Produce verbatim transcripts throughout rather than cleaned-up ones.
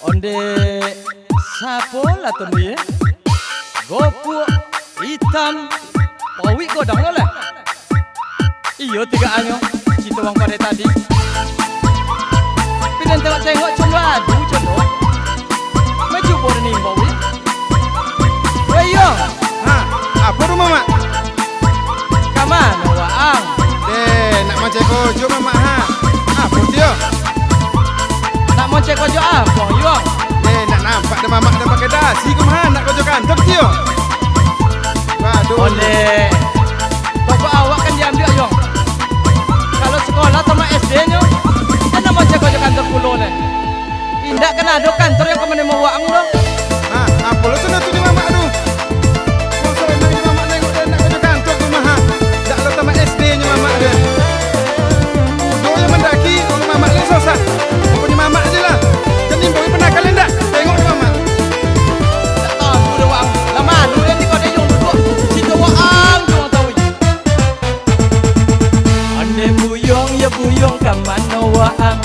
Ondeh, sapo lah tu ye? Gopuak itam, pawik godang lo lah. Iyo, tigaannyo, cito wang pare tadi. Tapi den tengok-tengok, cuma adu, cuma. Majubo den imbau, wi. Weh, iyo. Ha, apo tu, Mamak? Ka mano waang? Deh, nak manceko jo, Mamak, ha. Apo tu, yo? Nak manceko jo apo, yo? Deh, nak nampak dek Mamak den pakai dasi ko, ha. Nak ko jo kantor tu, yo. Waduh. Ondeh. Toko awak kan diambiak, Yong. Kalau sekolah tamat S D-nyo, indak namo cako jo kantor pulo ne. Indak kan ado kantor yang ka manarimo waang doh. Ha, apo lo tu, tu di Mamak tu? Wong sabananyo Mamak nengok den nak ka jo kantor tu mah, ha. Dak lo tamat S D-nyo Mamak tu. Udo yang mandaki, kalau Mamak ni susah. Pokoknyo Mamak aja lah. Jan imbau panakal indak? Tengok di Mamak. Dak tahu doh waang. Lah malu den di kode Yong duduak. Cito waang tu urang tahu. Ondeh buyuang, yo buyuang, ka mano waang?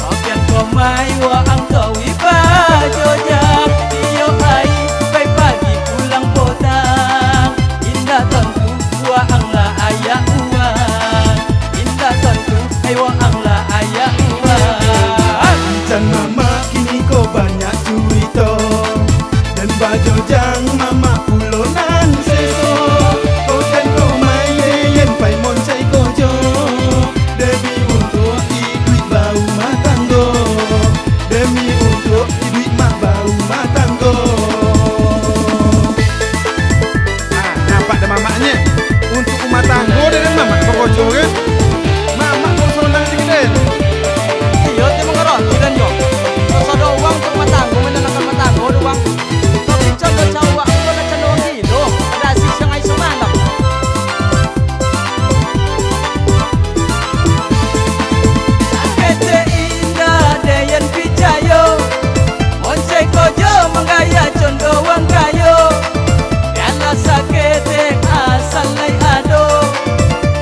Okian ko mai waang tawi bajojang. Iyo ai, pai pagi pulang potang. Indak tantu waang lah ayak uang. Indak tantu, ai waang lah ayak uang. Jan Mamak kini ko banyak curito. Den bajojang Mamak pulo nan seso. Ko jan ko mai den pai moncai ko jo. Demi untuak iduik barumah tanggo. Demi untuak iduik mak barumah tanggo. Ah, nampak dek mamaknyo. Untuak rumah tanggo dek den mamak bakoco kan? Mamak kok sonang dikit den. Iyo, ti mangarati den yo. Kok sado uang untuak rumah tanggo, mananangkan rumah tanggo doh, Bang. Tapi cando cawak ko lah cando urang gilo, ado asis yang ai samalam. Saketek indak den picayo, moncai ko jo manggaya condo wang kayo. Bialah saketek asal lai ado,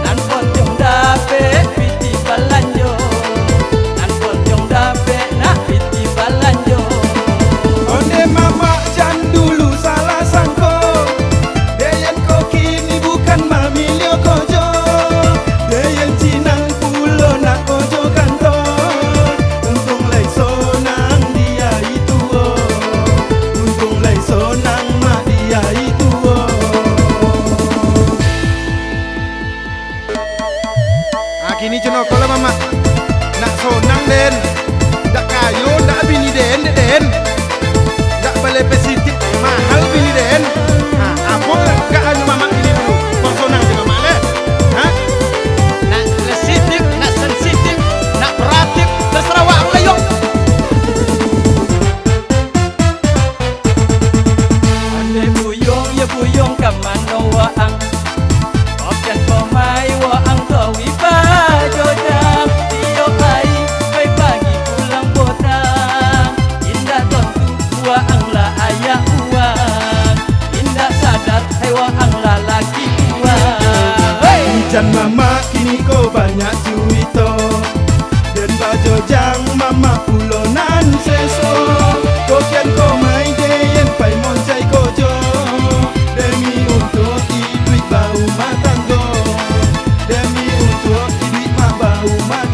nan pontiong dapek pitih balanjo, nan pontiong dapek nak pitih balanjo. Ondeh mamak jan dulu salah sangko, den ko kini bukan mamilio ko jo, den cinang pulo nak ko jo kantor. Untuang lai sonang di ari tuo, untuang lai sonang mak di ari tuo. Ah, kini cunoko lah, Mamak. Nak sonang den. Dak kayo, dak bini den, dek den. Dak baleh pesitik, mahal bini den. Ah, apo gak anu Mamak kini dulu? Kok sonang di Mamak leh? Hah? Nak pesitik, nak sensitif, nak kreatif, terserah waang lah, Yong. Ondeh buyuang, yo buyuang, ka mano waang? Okian ko mai waang tawi bajojang. Iyo ai, pai pagi pulang potang. Indak tantu waang lah ayak uang. Indak sadar, hai waang lah laki uang. Hei! Jan mamak kini ko banyak curito. Den bajojang mamak pulo nan seso. Ko kian ko mai den pai moncai ko jo. Demi untuak iduik barumah tanggo. Demi untuak iduik mak barumah